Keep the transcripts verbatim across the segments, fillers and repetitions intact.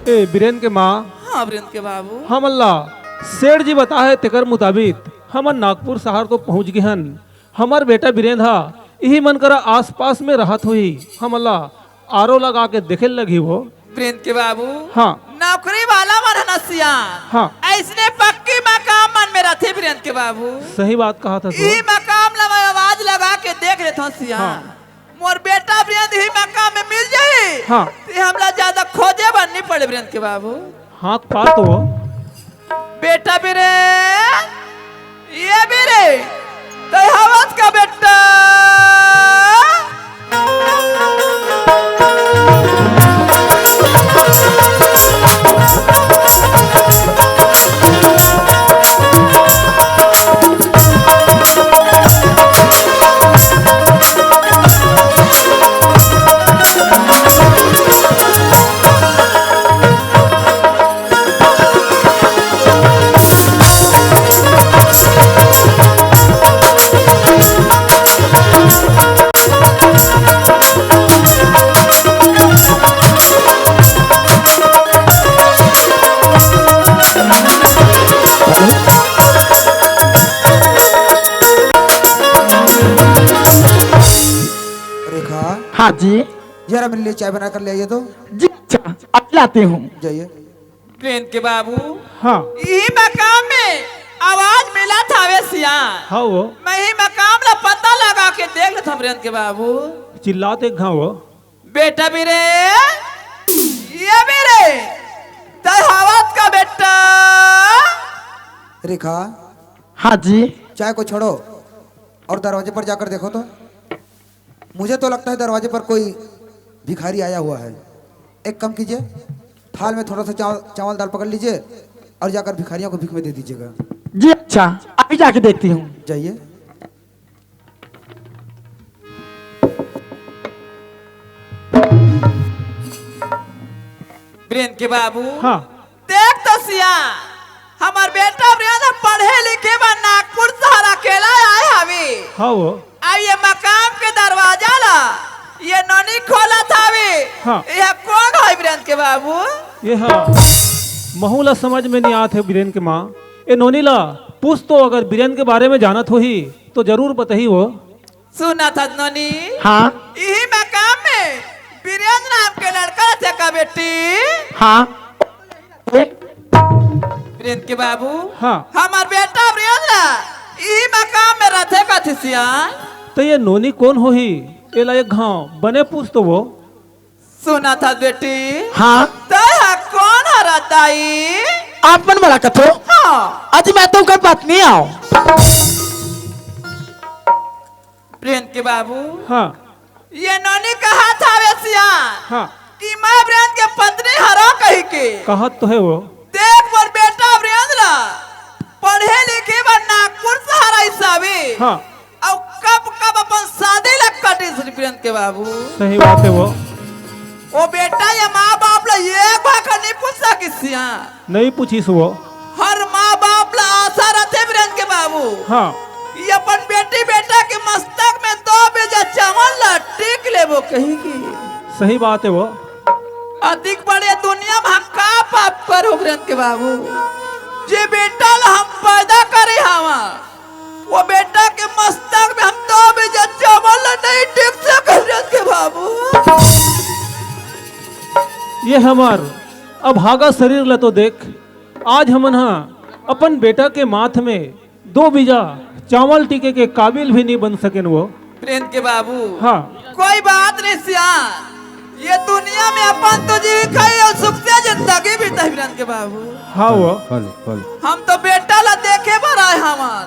ए, बीरेन के माँ। हाँ, बीरेन के बाबू। हमन ला सेठ जी बताए हे, तेकर मुताबिक हमन नागपुर शहर तो पहुँच गे हन। हमर बेटा बीरेन ह इही मन करा आसपास में रहत होही। हमन ला आरो लगा के देखे लगही वो। बीरेन के बाबू। हाँ। नौकरी वाला मन ह न सियान। हाँ। अइसने पक्की मकान मन में रथे बीरेन के बाबू। सही बात कहा था तू। इही मकान ला मैं आवाज लगा के देख लेथों सियान। हाँ। मोर बेटा बीरेन इही मकान में मिल जाही। हाँ। ते हमला ज्यादा खोजे बर नहीं पड़े बीरेन के बाबू। हाँ, पा तो। बेटा बीरेन, ए बीरेन, तैं हवस का बेटा? रेखा। हाँ जी। जरा मेरे लिए चाय बना कर ले आइए तो। जी अच्छा, अभी लाती हूँ। जाइए। बीरेन के बाबू। हाँ। इही मकान में आवाज मिलत हवे सियान। हाँ वो। मैं इही मकान ला पता लगा के देख लेथों बीरेन के बाबू। चिल्लात एक घाव वो। बेटा बीरेन, ए बीरेन, तैं हवस का बेटा? रेखा। हाँ जी। चाय को छोड़ो और दरवाजे पर जाकर देखो तो। मुझे तो लगता है दरवाजे पर कोई भिखारी आया हुआ है। एक काम कीजिए, थाल में थोड़ा सा चावल, चावल दाल पकड़ लीजिए और जाकर भिखारियों को भीख में दे दीजिएगा। जी अच्छा, अभी जाके देखती हूँ। जाइए। बीरेन के बाबू। हाँ। देख तो सियान, हमर बेटा बीरेन ह पढ़े लिखे बर नागपुर शहर अकेला आए हवे। हाँ वो। अब ये मकान के दरवाजा ला ये नोनी खोलत हवे। हाँ। ये कोन होही बीरेन के बाबू? ये हा महू ला समझ में नहीं आत हे बीरेन के माँ। ए नोनी ला पूछ तो, अगर बीरेन के बारे में जानत होही तो जरूर बताही वो। सुनत हस नोनी? हाँ। इही मकान में बीरेन नाम के लड़का रथे का बेटी? हाँ। बीरेन के बाबू? हाँ। हमर बेटा बीरेन ला इही मकान में रथे कथे सियान। त ये नोनी कोन होही? एला एक घांव बने पूछ तो वो। सुनत हस बेटी? हाँ। तैं हा कोन हरस दाई? आप मन मोला कथो? हाँ। अजी मैं तो ओकर पत्नी आंव। बीरेन के बाबू। हाँ। ये नोनी कहत हवे सियान। हाँ। कि मैं बीरेन के पत्नी हरंव कहिके। कहत तो हे वो। देख मोर बेटा बीरेन ला पढ़े लिखे बर नागपुर शहर आइस हवे। हाँ। अउ कब कब अपन शादी ला कटिस बीरेन के बाबू। सही बात हे वो। ओ बेटा ये माँ बाप ला एक भाखा नहीं पूछ सकिस सियान। नहीं पूछिस वो। हर माँ बाप ला आशा रथे बीरेन के बाबू। हाँ। ये अपन बेटी बेटा के मस्तक में दो बीजा चावल ला टीक लेबो कहिके। सही बात हे वो। अतिक बड़े दुनिया में हम का पाप करो बीरेन के बाबू, जे बेटा ला हम पैदा करे हवा, वो बेटा के मस्तक में हम दो बीजा चावल ला नहीं टीक सके बीरेन के बाबू। ये हमर अभागा शरीर ला तो देख, आज हमन हा अपन बेटा के माथ में दो बीजा चावल टीके के काबिल भी नहीं बन सकेन वो। बीरेन के बाबू। हाँ। कोई बात नहीं सियान, ये दुनिया में अपन तो जीवी खाई अउ सुख से जिंदगी बिताई बीरेन के बाबू। हाँ वो। हम तो बेटा ला देखे बर आए हवन।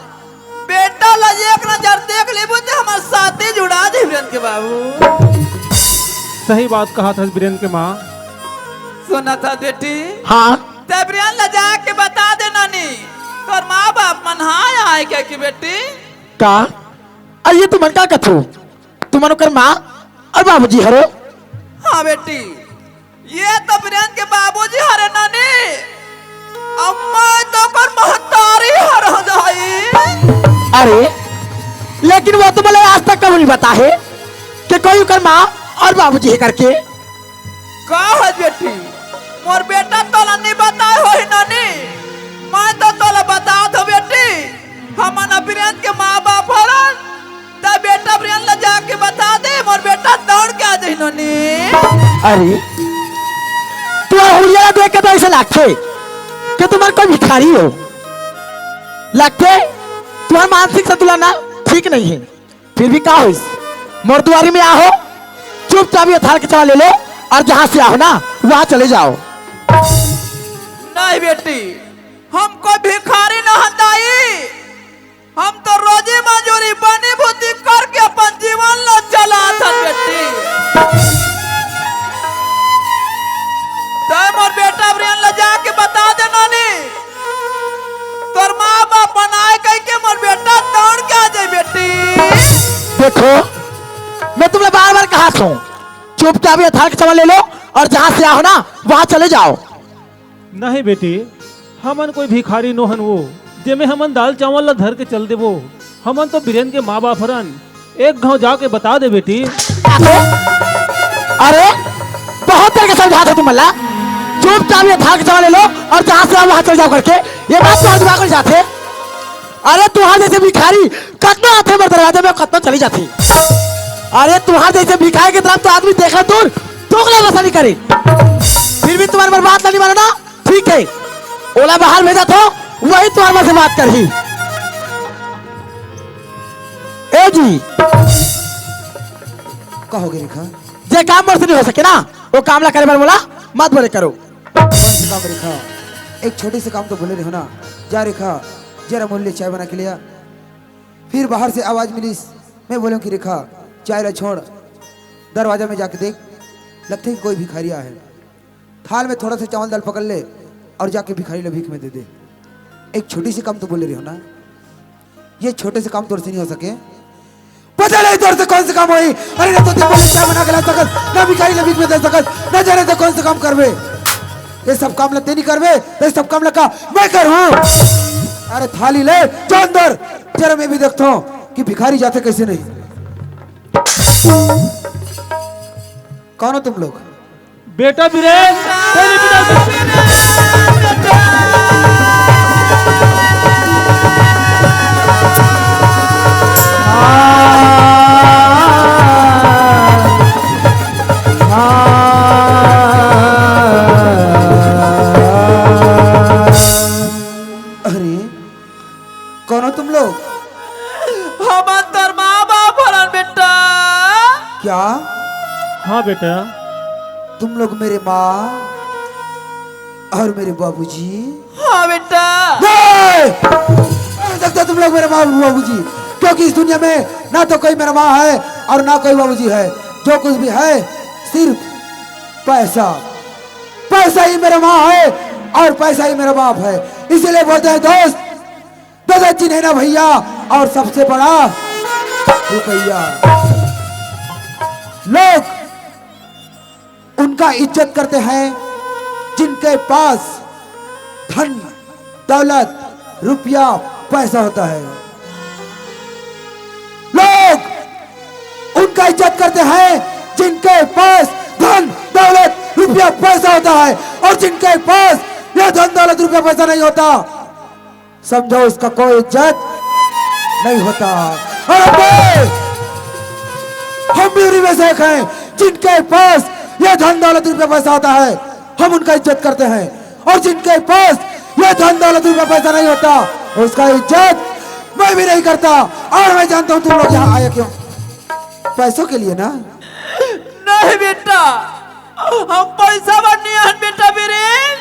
बेटा ला एक नजर देख लेबो ते हमर शादी जुड़ा जाही बीरेन के बाबू। सही बात कहत हस बीरेन के माँ। सुनत हस बेटी? हाँ। ते बीरेन ला जाके बता दे नोनी, तोर माँ बाप मन हा आए कहिके बेटी। का? अरे ये तुमन का कथो? तुमन ओकर माँ अउ बाबूजी हरो? हाँ बेटी, ये तो बीरेन के बाबूजी हरे नोनी, अउ मैं तो ओकर महतारी हरंव दाई। अरे, लेकिन वो तो मोला आज तक कभी नहीं बता है कि कोई ओकर माँ और बाबूजी है करके। का है बेटी, मोर बेटा तोला नहीं बताए होही नोनी? मैं तो तोला बतात हों बेटी, हमन बिरेन के माँ बाप हरन, त बेटा बिरेन ला जाके बता दे, मोर बेटा दौड़ के आ जाही नोनी। अरे, तुम्हार हुलिया ला देख के तो ऐसे लगथे कि तुम्हार कोई भिखारी हो। लगथे तुम्हार मानसिक संतुलन ना ठीक नहीं है। फिर भी का होइस, मोर दुआरी में आहो, चुपचाप ये थाल के चावल ले लो और जहाँ से आहो ना, वहाँ चले जाओ। नहीं बेटी, हम कोई भिखारी न हन दाई, हम तो रोजी मजूरी बनी भूती करके अपन जीवन ला चलाथन बेटी। तैं मोर बेटा बिरेन ला जाके बता दे नोनी, तोर माँ बाप मन आए कहिके मोर बेटा दौड़ के आ जाए बेटी। देखो, मैं तुमने बार बार कहा था, चुपचाप ये थाल के चावल ले लो और जहाँ से आहो ना, वहाँ चले जाओ। नहीं बेटी, हमन कोई भिखारी नोहन वो, जेमे हमन दाल चावल ला धर के चल देबो। हमन तो बिरेन के माँ बाप हरन, एक घाव जाके बता दे बेटी। अरे, बहुत देर के समझात हों तुमन ला, चुपचाप ये थाल के चावल ले लो और जहाँ से आहो वहाँ चले जाओ करके। ये बात तुम्हारे दिमाग में जाथे? अरे, तुम्हार जैसे भिखारी कतनो आथे मोर दरवाजा में, कतनो चली जाथे। अरे, तुम्हार जैसे भिखारी के तरफ तो आदमी देखा दूर, थूक ला बसा नहीं करे। फिर भी तुम्हार मोर बात ला नहीं मानो ना, ठीक है, ओला बाहर भेजत हों, वही तुम्हार मन से बात करही। ए जी, का हो गे रेखा? जे काम मोर से नहीं हो सके ना, वो काम ला करे बर मोला मत बोले करो। कौन से काम रेखा? एक छोटे से काम तो बोले रहे हो ना। जा रेखा, जरा मोर लिए चाय बना के ले आ। फिर बाहर से आवाज मिलिस, मैं बोलेंव कि रेखा, चाय ला छोड़, दरवाजा में जाके देख, लगथे कि कोई भिखारी आए हे। थाल में थोड़ा सा चावल दाल पकड़ ले और जाके भिखारी ला भीख में दे दे। एक छोटी सी काम तो बोले रहे हो ना, ये छोटे से काम तोर से नहीं हो सके। पता नहीं तोर से कौन से काम होही। अरे, ना तो दिन भर चाय बना के ला सकस, ना भिखारी ला भीख में दे सकस, ना जाने तो कौन से काम करबे। ये सब काम ला तैं नहीं करबे, ये सब काम ला का मैं करहूँ? अरे, थाली ले, जा अंदर, जरा मैं भी देखता हूँ कि भिखारी जाथे कैसे नहीं। कौन हो तुम लोग? बेटा बिरेन, तेरी बेटा अरे, कौन हो तुम लोग? हमन तोर माँ बाप हरन बेटा। क्या? हाँ बेटा। तुम लोग मेरे माँ और मेरे बाबूजी? हाँ बेटा। नहीं! नहीं हो सकते तुम लोग मेरे माँ और बाबूजी, क्योंकि इस दुनिया में ना तो कोई मेरा माँ है और ना कोई बाबूजी है। जो कुछ भी है, सिर्फ पैसा। पैसा ही मेरा माँ है और पैसा ही मेरा बाप है। इसीलिए बोलते हैं दोस्त, दौलत चिन्हे ना भैया, और सबसे बड़ा रुपया। लोग उनका इज्जत करते हैं जिनके पास धन, दौलत, रुपया, पैसा होता है। लोग उनका इज्जत करते हैं जिनके पास धन, दौलत, रुपया, पैसा होता है, और जिनके पास यह धन, दौलत, रुपया, पैसा नहीं होता, समझो, उसका कोई इज्जत नहीं होता। और हम भी, हम भी उन्हीं में से एक हैं जिनके पास ये धन दौलत रुपया पैसा होता है, हम उनका इज्जत करते हैं, और जिनके पास ये धन दौलत रुपया पैसा नहीं होता, उसका इज्जत मैं भी नहीं करता। और मैं जानता हूँ तुम लोग यहाँ आए क्यों, पैसों के लिए ना। नहीं बेटा, हम पैसा बर नहीं हन बेटा बिरेन,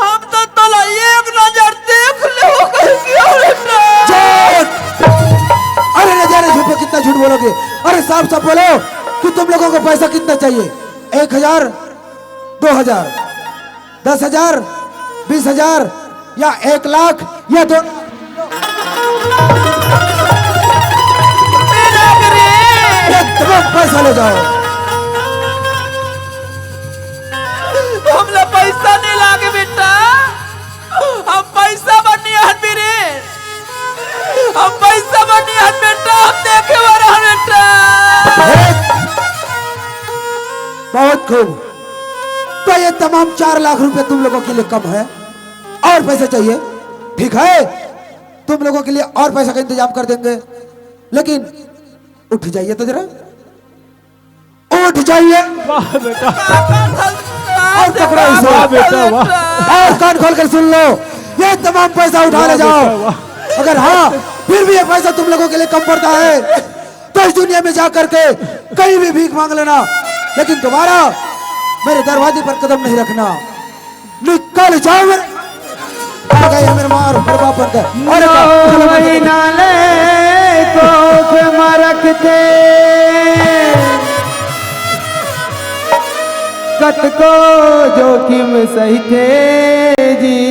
हम तो तोला एक नजर देख ले हो कह दिया बेटा। झूठ! अरे न जाने झूठ पे कितना झूठ बोलोगे। अरे साफ साफ बोलो कि तुम लोगों को पैसा कितना चाहिए, एक हजार, दो हजार, दस हजार, बीस हजार या एक लाख या दो, ये तमाम पैसा ले जाओ। हमला पैसा नहीं लागे बेटा, हम पैसा बर नहीं हन बिरेन, हम पैसा बर नहीं हन बेटा, खूब। तो ये तमाम चार लाख रुपए तुम लोगों के लिए कम है, और पैसे चाहिए? ठीक है, तुम लोगों के लिए और पैसा का इंतजाम कर देंगे, लेकिन उठ जाइए तो जरा, उठ जाइए। वाह बेटा। और पकड़ो इसे। वाह बेटा, वाह। और कान खोल कर सुन लो, ये तमाम पैसा उठा वाह ले जाओ। बेटा, वाह। अगर हाँ, फिर भी ये पैसा तुम लोगों के लिए कम पड़ता है, तो इस दुनिया में जा करके कहीं भी भीख मांग लेना, लेकिन दोबारा मेरे दरवाजे पर कदम नहीं रखना। निकल जाओ मेरे, आ गए मेरे माँ और मेरे बाप बनकर। और क्या? चलो, चलो, चलो। नाले कोख म रखथे, कतको जोखिम सहिथे जी।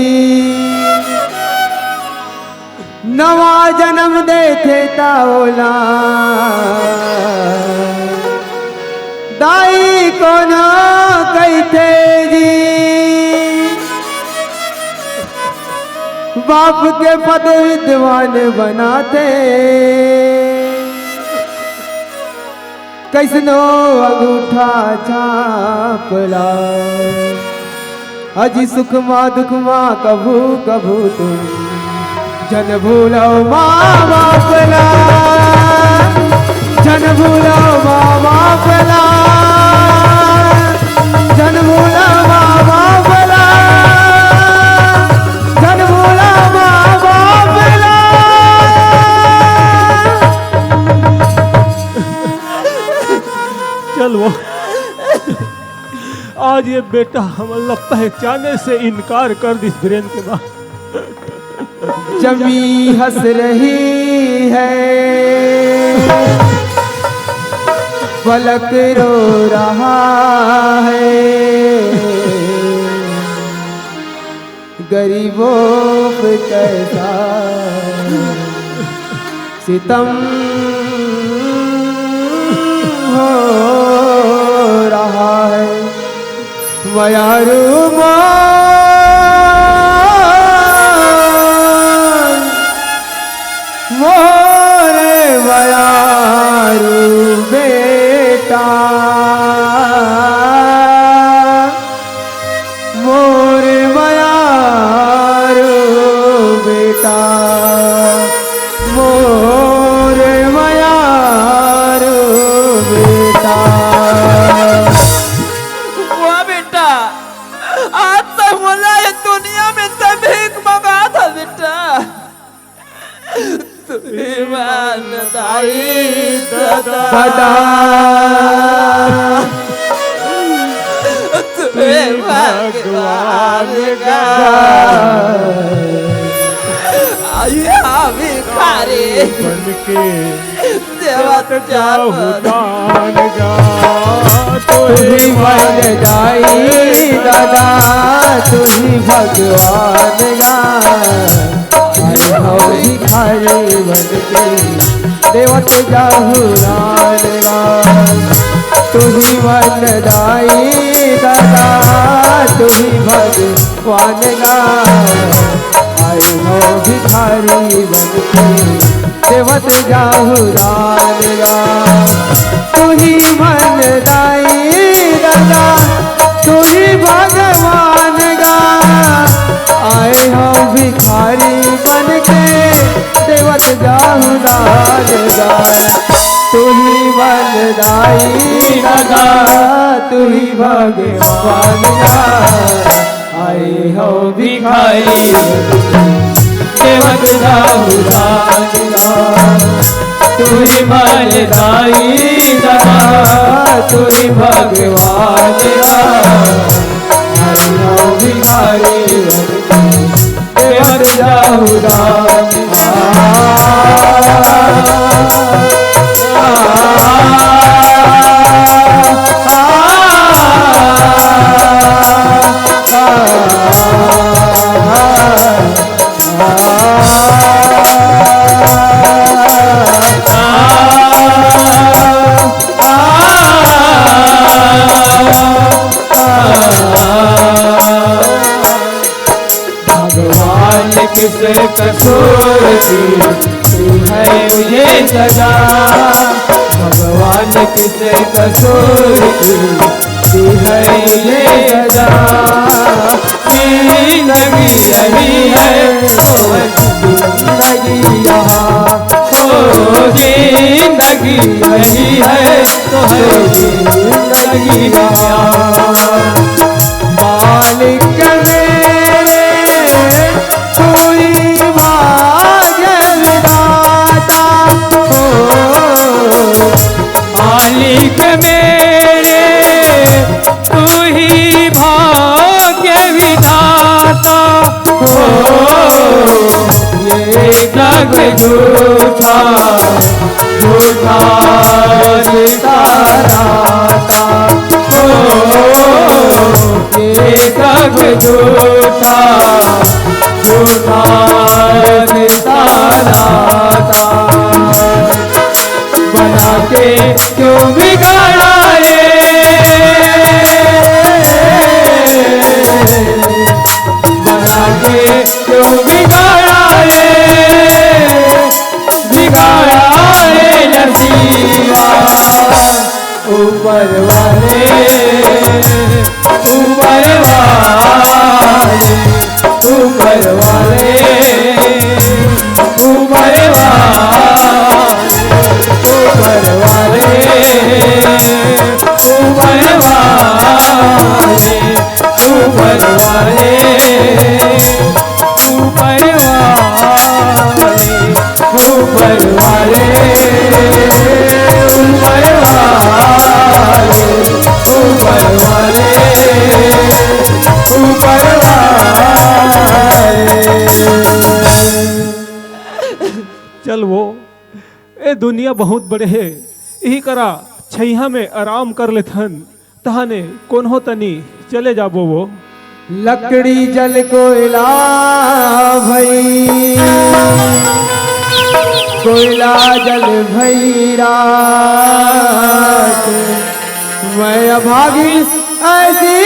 नवा जनम देथे ता ओला दाई कोनो कहिथे जी। बाप के पद विद्वान बनाथे, कइसनो अंगूठा छाप ला। अजी सुख मा दुख मा कभू कभू तुम जन भूलो माँ बाप ला, जन भूलो माँ बाप ला, जन भूलो माँ बाप ला, जन भूलो माँ बाप ला। चल वो, आज ये बेटा हमन ला पहचाने से इनकार कर दिस बीरेन के बाद। जमी हंस रही है, फलक रो रहा है, गरीबों पे कैसा सितम हो रहा है। मयारू मोर, मोर मयारू बेटा, मोर मयारू बेटा, मोर मयारू बेटा। वाह बेटा, आज तक मोला ये दुनिया में तब भीख मंगा था बेटा। तू ही मान दाई दादा। दादा। तू ही भगवान का। आया भिखारी। बन के देवत जाहू दान गा। तू ही बन दाई दादा, तू ही भगवान गा। आए हो भिखारी बन के, देवत जाहू दान गा। तू ही बन दाई दादा, तू ही भगवान गा। आए हो भिखारी बन के, देवत जाहू दान गा। तू ही मन दाई दादा, तू ही भगवान गा। आए हो भिखारी बन के, देवत जाहू दान गा। तू ही मन दाई दादा, तू ही भगवान गा। आए हो भिखारी, देवत जाहू दान गा। तू ही बलदाई दादा, तू ही भगवान गा। आए हो भिखारी, देवत जाहू दान गा। भगवान किस कसूर की तू है मुझे सजा। भगवान किस कसूर की है ये सजा, जिंदगी यही है, तो जिंदगी यहाँ, तो जिंदगी यही है, तो जिंदगी यहाँ। मालिक मेरे, तू ही भाग्य विधाता हो। मालिक मेरे, तू ही भाग्य विधाता हो। ये जग झूठा, झूठा रिश्ता नाता हो। ये जग झूठा, झूठा रिश्ता नाता। बना के क्यों बिगाड़ा रे? बना के क्यों बिगाड़ा रे? बिगाड़ा रे नसीबा। ऊपर वाले, ऊपर वाले, ऊपर वाले, ऊपर वाले, ऊपर वाले, ऊपर वाले, ऊपर वाले, ऊपर वाले, ऊपर वाले, ऊपर वाले, ऊपर वाले, ऊपर वाले। चल वो, ए दुनिया बहुत बड़े हे, इही करा छइहा में आराम कर लेथन। तहाने कोन्हो तनी चले जाबो वो। लकड़ी जल कोयला भई, कोयला जल भई राख, मैं अभागी ऐसी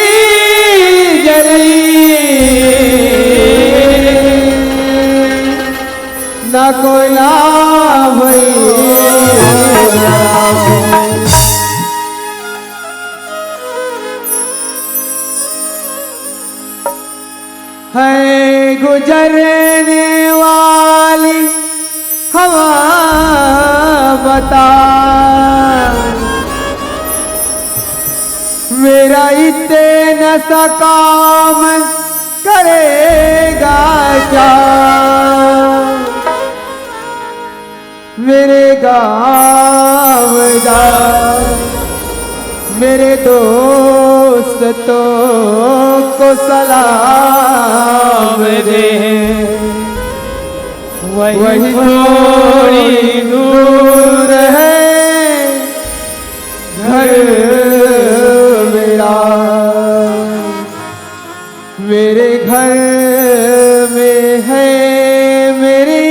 जरी। ना कोयला भई। है गुजरने वाली हवा बता, मेरा इतना सा काम करेगा क्या? मेरे गाँव दा, मेरे दोस्तों को सलाम दे। वही थोड़ी दूर है घर मेरा। मेरे घर में है मेरी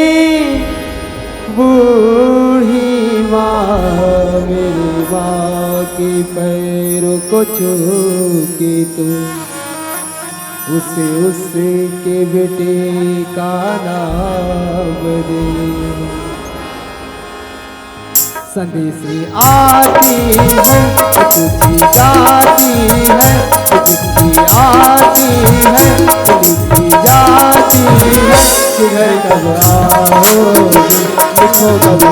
बूढ़ी माँ, मेरी माँ के पैरों को छू के तू उसे, उसके बेटे का नाम दे। संदेश आती है, चिट्ठी जाती है, चिट्ठी आती है, चिट्ठी जाती है। कि घर कब आओगे, लिखो कब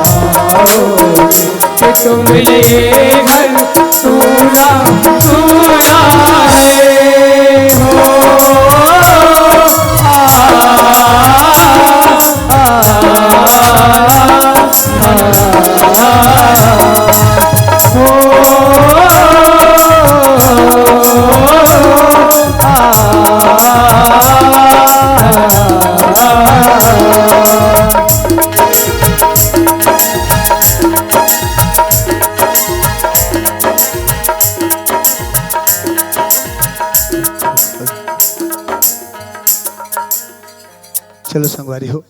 आओगे, कि तुम ये घर सूना सूना है। हो, आ, आ, आ, आ, चलो संगवारी हो,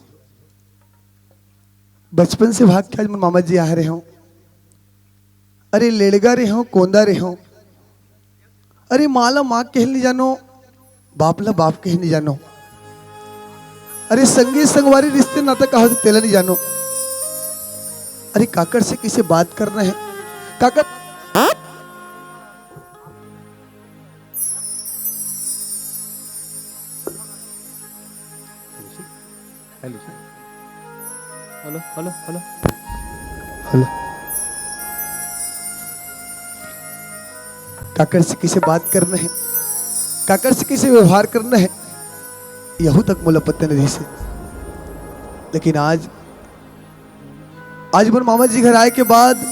बचपन से भाग के आज मोर मामा जी आए रहे हों। अरे लेड़गा रहे हों, कोंदा रहे हों। अरे माँ ला माँ कहे ल नइ जानो, बाप ला बाप कहे ल नइ जानो। अरे संगी संगवारी रिश्ते नाता का होथे तेला नइ जानो। अरे काकर से कइसे बात करना हे, काकर हेलो, हेलो। हेलो। काकर से कइसे बात करना हे, काकर से कइसे व्यवहार करना हे, यहू तक मोला पता नइ रहिस हे। लेकिन आज, आज मोर मामा जी घर आए के बाद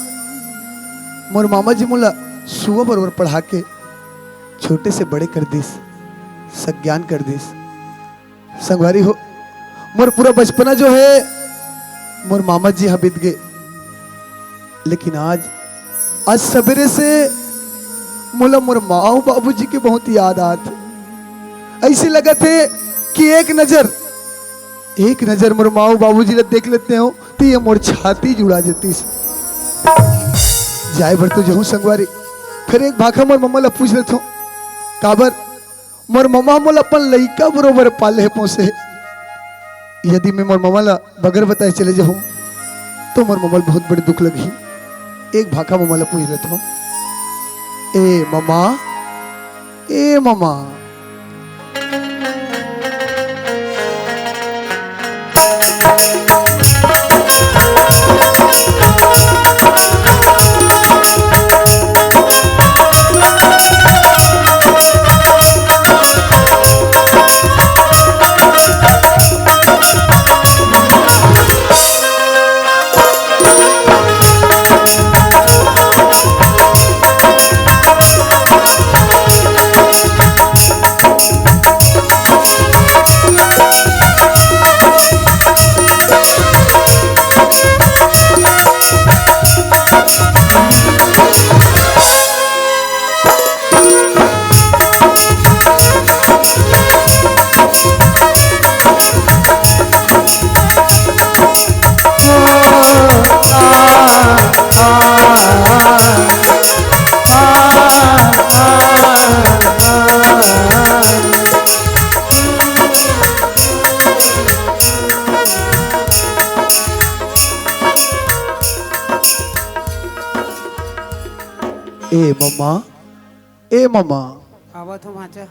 मोर मामा जी मोला सुबह बरोबर पढ़ा के छोटे से बड़े कर दिस, सज्ञान कर दिस। संगवारी हो, मोर पूरा बचपना जो हे, मोर मामा जी हा बीत गे। लेकिन आज, आज सबेरे से मोला मोर माँ अउ बाबूजी के बहुत याद आत हे। अइसे लगत हे कि एक नजर, एक नजर मोर माँ अउ बाबूजी ला देख लेतेंव, त ये मोर छाती जुड़ा जतिस। जाए बर तो जहूँ संगवारी, फेर एक भाखा मोर मम्मा ला पूछ लेथों, काबर मोर ममा मोला अपन लइका बरोबर पाले हे, पोसे हे। यदि मैं मोर ममा ला बगर बताए चले जाहूँ, तो मोर ममा ल बहुत बड़े दुख लगही। एक भाखा ममा ला पूछ लेथों। ए ममा, ए ममा। ए मम्मा, ए मम्मा। आवत हो भांचा।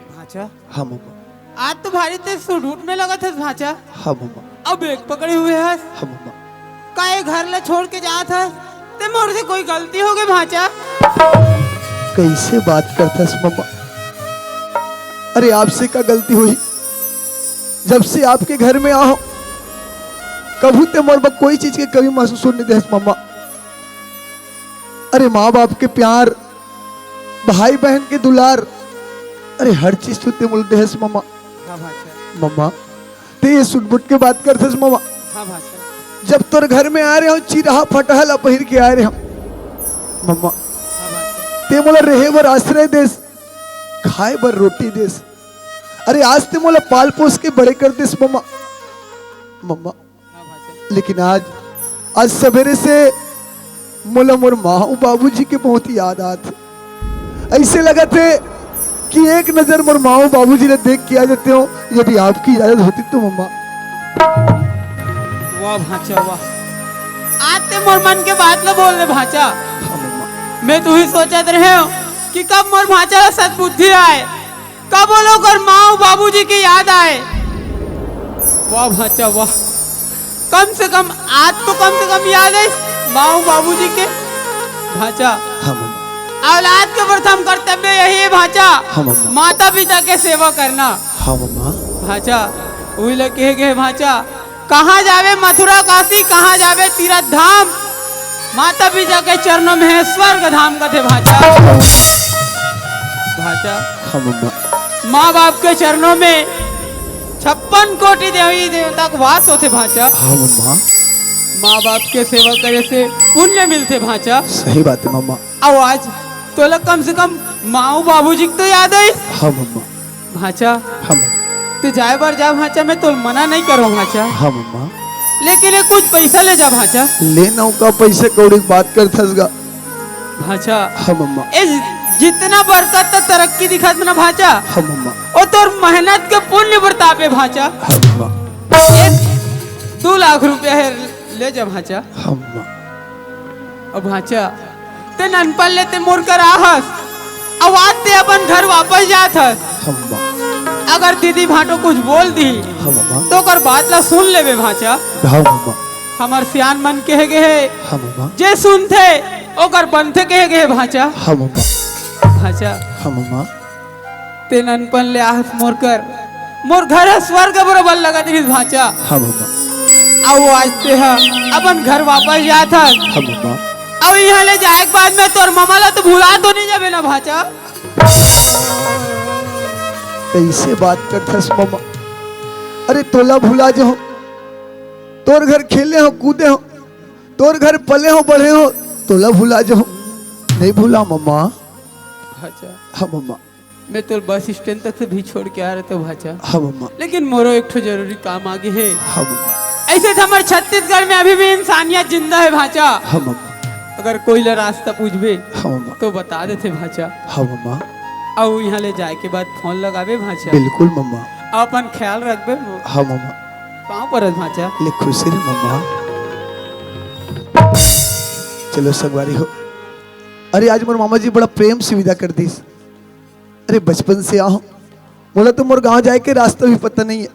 भांचा। हाँ मम्मा। आज तो भारी तेज सुडूट में लगत हस भांचा। हाँ मम्मा। अब एक पकड़े हुए हस। हाँ मम्मा। का ये घर ला छोड़ के जात हस? ते मोर से कोई गलती हो गई भांचा? कइसे बात करथस मम्मा? अरे आपसे का गलती होही? जब से आपके घर में आए हों, कभू ते मोर बर कोई चीज के कमी महसूस होने देहस मम्मा। अरे माँ बाप के प्यार, भाई बहन के दुलार, अरे हर चीज तो ते मोला देहस मम्मा। हाँ भांचा। मम्मा, ते ये सुटबुट के बात करथस मम्मा। हाँ भांचा। जब तोर घर में आए रहेंव, चिरहा फटहा ला पहिर के आए रहेंव मम्मा। हाँ भांचा। ते मोला रहे बर आश्रय देस, खाए बर रोटी देस। अरे आज ते मोला पाल पोस के बड़े कर देस मम्मा। मम्मा, हाँ भांचा। लेकिन आज, आज सबेरे से मोला मोर माँ अउ बाबूजी के बहुत याद आत हे। अइसे लगत हे कि एक नजर मोर माँ अउ बाबूजी ला देख के आ जातेंव, यदि आपकी इजाजत होती तो मम्मा। वाह भांचा, वाह। आज ते मोर मन के बात ला बोल दे भांचा। हाँ मम्मा। मैं तो ही सोचत रहेंव कि कब मोर भांचा ला सद्बुद्धि आए। कब वो लोग अउ माँ बाबूजी के याद आए। वाह भांचा वाह, कम से कम आज तो कम से कम याद आइस माँ बाबूजी के। भांचा, हाँ मम्मा। औलाद के प्रथम कर्तव्य यही है भांचा। हाँ मम्मा। माता पिता के सेवा करना। हाँ मम्मा। भांचा, उही ला कहे गए भांचा, कहाँ जावे मथुरा काशी, कहाँ जावे तीरथ धाम, माता पिता के चरणों में है स्वर्ग धाम कथे भांचा। भांचा, हाँ मम्मा। माँ बाप के चरणों में छप्पन कोटि देवी देवता के वास होथे भांचा। हाँ मम्मा। माँ बाप के सेवा करे से पुण्य मिलथे भांचा। सही बात है मम्मा। अउ आज तोला कम से कम माँ बाबूजी के तो याद आइस। हाँ मम्मा। भांचा, हाँ मम्मा। ते जाए बर जा भांचा, मैं तोला मना नहीं करों भांचा। हाँ मम्मा। लेकिन ये कुछ पैसा ले जा भांचा। ले ना का पैसा कौड़ी के बात करथस गा। भांचा। हाँ मम्मा। ए जितना बरकत त तरक्की दिखत ना भांचा। हाँ मम्मा। ओ तोर मेहनत के पुण्य प्रताप है भांचा। हाँ मम्मा। एक दो लाख रुपया है, ले जा भांचा। हाँ मम्मा। अब भांचा, ते ननपन ले ते मोर करा हस, अब आज ते अपन घर वापस जात हस। हाँ मम्मा। अगर दीदी भांटो कुछ बोल दी, हाँ, मम्मा। तो ओकर बात ला सुन लेबे, भांचा। हाँ, मम्मा। हमर सियान मन कहे गे हे, हाँ, मम्मा। जे सुनथे, ओकर बनथे कहे गे हे, भांचा। हाँ, मम्मा। भांचा। हाँ, मम्मा। ते ननपन ले आहस मोर कर, मोर घर ह स्वर्ग बरोबर लगत रिहिस, भांचा। हाँ, मम्मा। अउ आज ते ह अपन घर वापस जात हस। हाँ, मम्मा। अउ इहां ले जाए के बाद में तोर ममा ला तो भुला तो नहीं जाबे ना, भांचा? कइसे बात करथस मम्मा? अरे तोला भुला जाहूं, तोर घर खेले हों, कूदे हों, तोर घर पले हों, बढ़े हों, तोला भुला जाहूं? नहीं भुला मम्मा। भांचा। हाँ मम्मा। मैं तोला बस स्टैंड तक से भी छोड़ के आ रहे तो भांचा। हाँ मम्मा। लेकिन मोरो एक ठो जरूरी काम आ गे हे। हाँ मम्मा। ऐसे तो हमर छत्तीसगढ़ में अभी भी इंसानियत जिंदा हे, भांचा। हाँ मम्मा। अगर कोई ला रास्ता पूछबे, हाँ मम्मा। तो बता देथे, भांचा। हाँ मम्मा। अउ इहां ले जाए के बाद फोन लगाबे, भांचा। बिल्कुल मम्मा। अपन ख्याल रखबे। हाँ मम्मा। पाँव परत, भांचा। ले खुशी रे मम्मा। चलो संगवारी हो, अरे आज मोर मामा जी बड़ा प्रेम से विदा कर दिस। अरे बचपन से आहूं, मोला तो मोर गांव जाए के रास्ता भी पता नहीं हे,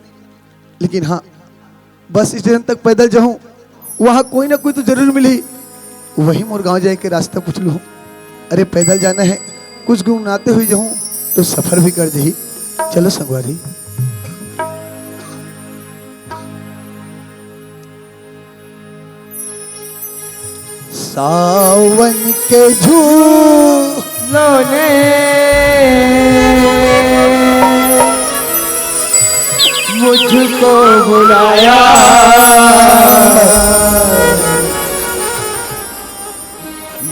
लेकिन हाँ, बस स्टेशन तक पैदल जाहूं, वहां कोई ना कोई तो जरूर मिलही, वही मोर गांव जाए के रास्ता पूछ लूं। अरे पैदल जाना हे, कुछ गुनगुनाते हुए जाहूं तो सफर भी कट जाही। चलो संगवारी। सावन के झूलों ने मुझको बुलाया,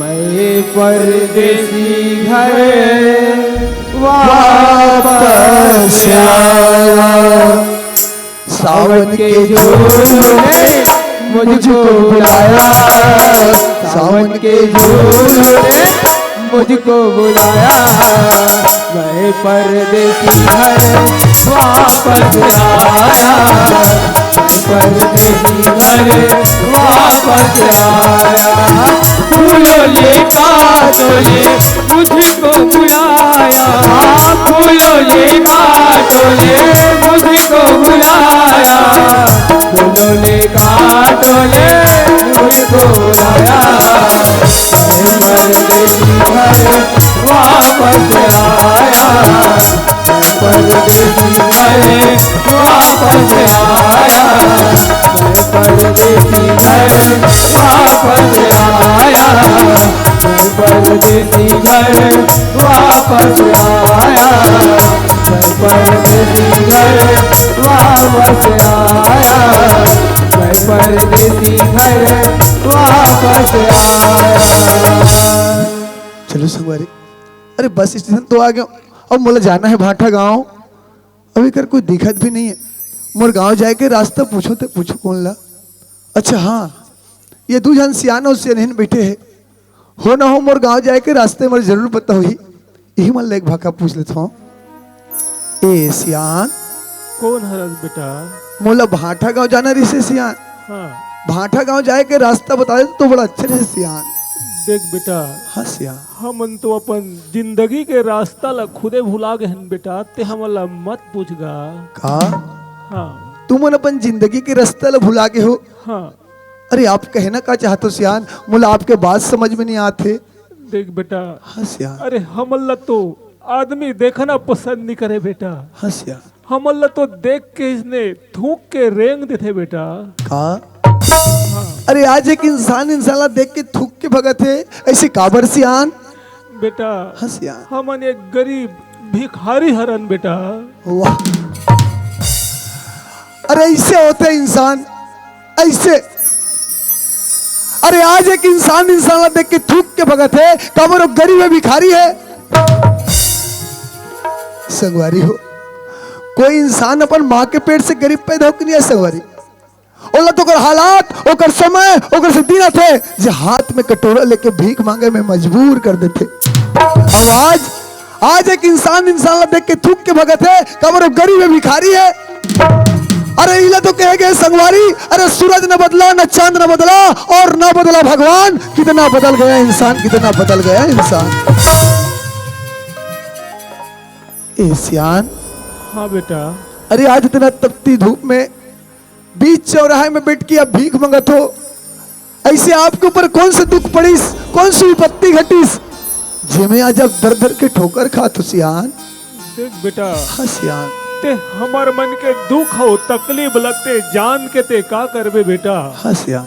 मैं परदेसी घर वापस आया। सावन के झूलों ने मुझको बुलाया, सावन के झूलों ने मुझको बुलाया, मैं परदेसी घर वापस आया, मैं परदेसी घर वापस आया। फूलों ने कांटों ने मुझको बुलाया, फूलों ने कांटों ने मुझको बुलाया, फूलों ने कांटों ने मुझको बुलाया। मैं परदेसी घर वापस आया, मैं परदेसी घर वापस आया, मैं परदेसी घर वापस आया, मैं परदेसी घर वापस आया, मैं परदेसी घर वापस आया, मैं परदेसी घर वापस आया। चलो संगवारी, अरे बस स्टेशन तो आ गया, अब मोला जाना हे भांठा गांव। अभी कर कोई दिखत भी नहीं हे। मोर गांव जाए के रास्ता पूछो ते पूछो कोन ला? अच्छा हाँ, ये दू झन सियान अउ सियानहिन बैठे हे। हो ना हो मोर गांव जाए के रास्ता मोर जरूर पता होही। इही मन ले एक भाखा पूछ लेत हों। ए सियान। कोन हरस बेटा? मोला भांठा गांव जाना रहिसे सियान। हाँ। भांठा गांव जाए के रास्ता बता दे तो बड़ा अच्छा रहिसे सियान। देख बेटा, हाँ सियान। हमन तो अपन जिंदगी के रास्ता ला खुदे भुला गे हन बेटा, ते हमन ला मत पूछ गा। का? हाँ। तुमन अपन जिंदगी के रास्ता ला भुला गे हो? हाँ। अरे आप कहना का चाहत हो सियान? मोला आपके बात समझ में नहीं आत हे। देख बेटा। हाँ सियान। अरे हमन ला तो आदमी देखना पसंद नहीं करे बेटा। हाँ सियान। हमन ला तो देख के इसने थूक के रेंग देथे बेटा। का? हाँ। अरे आज एक इंसान इंसान ला देख के थूक के भगत हे, ऐसे काबर सियान? बेटा, हाँ सियान। हमन एक गरीब भिखारी हरन बेटा। वाह। अरे ऐसे होथे इंसान, ऐसे। अरे आज एक इंसान इंसान ला देख के थूक के भगत हे, काबर वो गरीब हे, भिखारी हे। संगवारी हो, कोई इंसान अपन माँ के पेट से गरीब पैदा हो कि नहीं हे संगवारी? ओला तो ओकर हालात, ओकर समय, ओकर से दिन आथे, जे हाथ में कटोरा लेके भीख मांगे में मजबूर कर देथे। अब आज, आज एक इंसान इंसान ला देख के थूक के भगत हे, काबर वो गरीब हे, भिखारी हे। अरे इला तो कहे गे संगवारी, अरे सूरज न बदला, न चांद न बदला और न बदला भगवान। कितना बदल गया इंसान, कितना बदल गया इंसान। ए सियान, हाँ बेटा। अरे, आज इतना तपती धूप में बीच चौराहे में बैठ के आप भीख मंगत हो, ऐसे आपके ऊपर कौन सा दुख पड़िस, कौन सी विपत्ति घटिस, जेमे आज आप दर दर के ठोकर खात हो सियान? देख बेटा, हाँ सियान। ते हमर मन के दुख अउ तकलीफ ल ते जान के ते का करबे बेटा? हाँ सियान।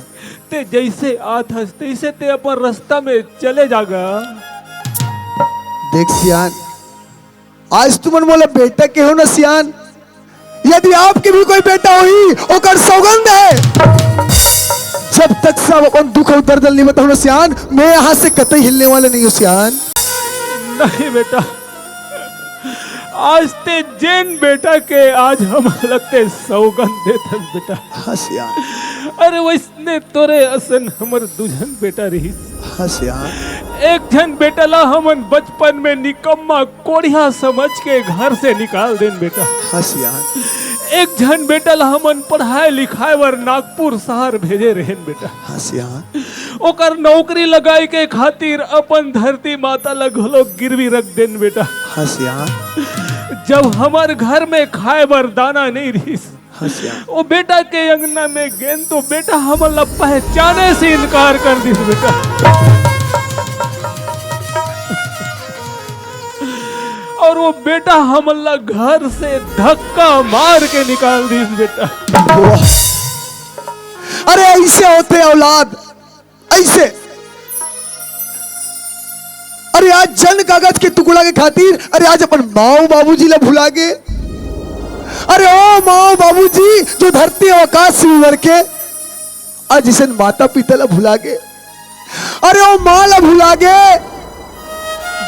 ते जैसे आत हस तैसे ते अपन रास्ता में चले जागा। देख सियान, आज तुमन मोला बेटा कहो ना सियान, यदि आपके भी कोई बेटा होही, ओकर सौगंध है, जब तक सब अपन दुख अउ दर्द नहीं बताओ ना सियान, मैं यहाँ से कतई हिलने वाला नहीं हूँ सियान। नहीं बेटा, आज ते जेन बेटा के आज हमला ते सौगंध देथस बेटा। हाँ सियान। अरे वैसने तोरे असन हमर दू झन बेटा रहिस। हाँ सियान। एक झन बेटा ला हमन बचपन में निकम्मा कोढ़िया समझ के घर से निकाल देन बेटा। हाँ सियान। एक झन बेटा ला हमन पढ़ाए लिखाए बर नागपुर शहर भेजे रहेन बेटा। हाँ सियान। ओकर नौकरी लगाए के खातिर अपन धरती माता ला घलो गिरवी रख देन बेटा। हाँ सियान। जब हमर घर में खाए बर दाना नहीं रहिस, हाँ सियान। ओ बेटा के अंगना में गेन तो बेटा हमन ला पहचाने से इनकार कर दिस बेटा। और वो बेटा हमन ला घर से धक्का मार के निकाल दिस बेटा। वाह। अरे ऐसे होथे औलाद, ऐसे। अरे आज जन कागज के टुकड़ा के खातिर, अरे आज अपन माँ बाबूजी ला भुला गे। अरे ओ माँ बाबूजी जो धरती अउ आकाश से उबर के आज जैसन माता पिता ला भुला गे। अरे ओ माँ ला भुला गे,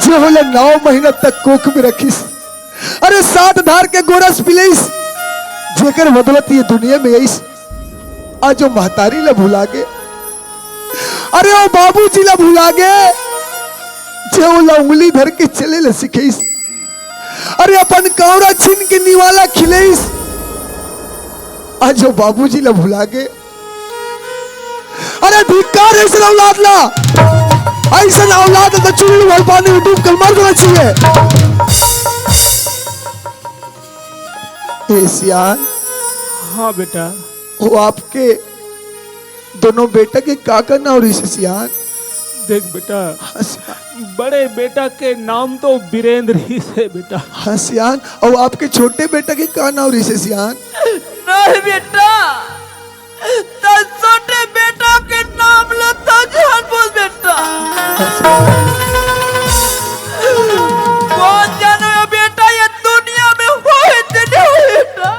जे ओला नौ महीना तक कोख में रखिस। अरे सात धार के गोरस पिलइस, जेकर बदौलत ये दुनिया में आइस। आज ओ महतारी ला भुला गे। अरे ओ बाबूजी ला भुला गे, जे ओला उंगली धर के चले ला सिखइस। अरे अपन कांवरा छीन के निवाला खिलइस। आज ओ बाबूजी ला भुला गे। अरे धिक्कार है ऐसन औलाद ला, ऐसन औलाद ला तो चुल्लू भर पानी में डूब कर मर जाना चाहिए। ए सियान। हाँ बेटा। वो आपके दोनों बेटा के का का नाव रहिस हे सियान? देख बेटा, हाँ सियान। बड़े बेटा के नाम तो वीरेंद्र रहिस हे बेटा। हाँ सियान। अउ आपके छोटे बेटा के का नाव रहिस हे सियान? नहीं बेटा, त छोटे बेटा के नाम ल त झन बोल बेटा। कौन जानो ये बेटा ये दुनिया में होही ते नहीं होही बेटा।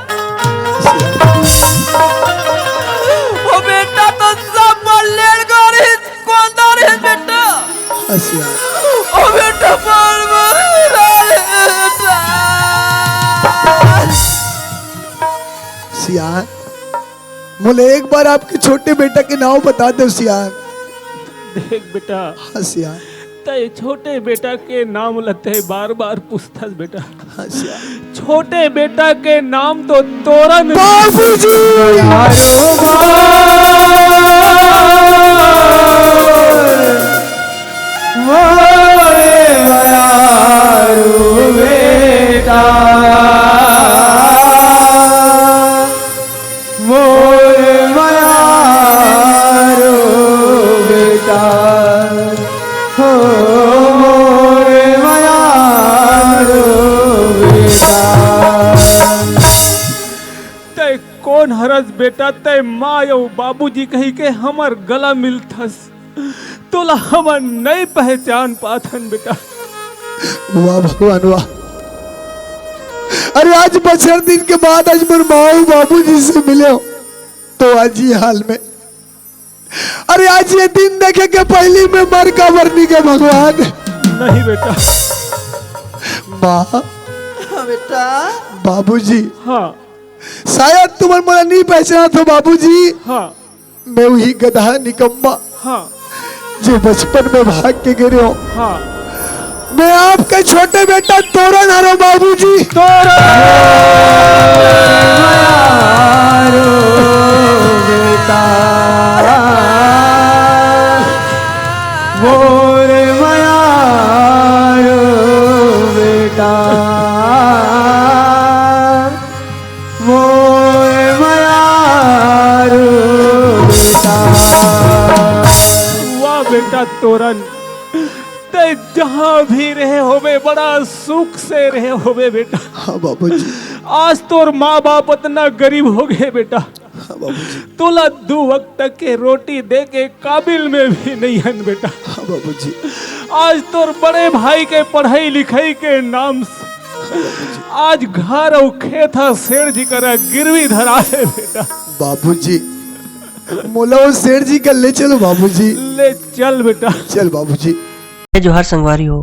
वो बेटा तो सब लेड़ गए रहिस, कौन दा रहिस बेटा। सियान। ओ बेटा, बार बार बेटा। सियान, मोला एक बार आपके छोटे बेटा के नाव बता दे सियान। देख बेटा। हाँ सियान। तय छोटे बेटा के नाम ल तय बार बार पूछथस बेटा। हाँ सियान। छोटे बेटा के नाम तो तोरन बाबूजी। मोरे मयारू बेटा, मोरे मयारू बेटा, हो मोरे मयारू बेटा। तय कोन हरस बेटा, तय माँ अउ बाबूजी कहिके हमर गला मिलथस। तोला हमन नइ पहचान पाथन बेटा। वाह भगवान वाह। अरे आज बछर दिन के बाद आज मोर माँ अउ बाबूजी से मिले हो तो आज ये हाल में। अरे आज ये दिन देखे के पहली मैं मर काबर नइ गेंव भगवान। नहीं बेटा। माँ। हाँ बेटा। बाबूजी। हाँ। शायद तुमन मोला नइ पहचानत हो बाबूजी। हाँ। मैं उही गधा निकम्मा, हाँ। जो बचपन में भाग के गे रहेंव। हाँ। मैं आपके छोटे बेटा तोरन हरों बाबूजी। तोरन हरों बेटा, मोर मयारो बेटा। वाह बेटा तोरन, ते जहाँ भी रहे होबे, बड़ा सुख से रहे होबे बेटा। हाँ बाबूजी। आज तोर माँ बाप अतना गरीब हो गए बेटा, हाँ बाबूजी। तोला दू वक्त के रोटी दे के काबिल में भी नहीं हन बेटा। हाँ बाबूजी। आज तोर बड़े भाई के पढ़ाई लिखाई के नाम से आज घर अउ खेत ह सेठ जी करा गिरवी धरा हे बेटा। बाबूजी, मोला वो सेठ जी का ले चलो बाबूजी। ले चल बेटा। चल बाबूजी। जय जोहार संगवारी हो,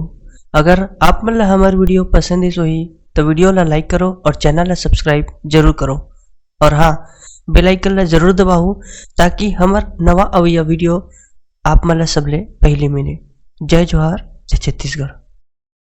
अगर आप मन ला हमर वीडियो पसंद आइस होही तो वीडियो ला लाइक करो और चैनल ला सब्सक्राइब जरूर करो। और हाँ, बेल आइकन ला जरूर दबाओ ताकि हमर नवा अवइया वीडियो आप मन ला सबले पहले मिले। जय जोहार, जय छत्तीसगढ़।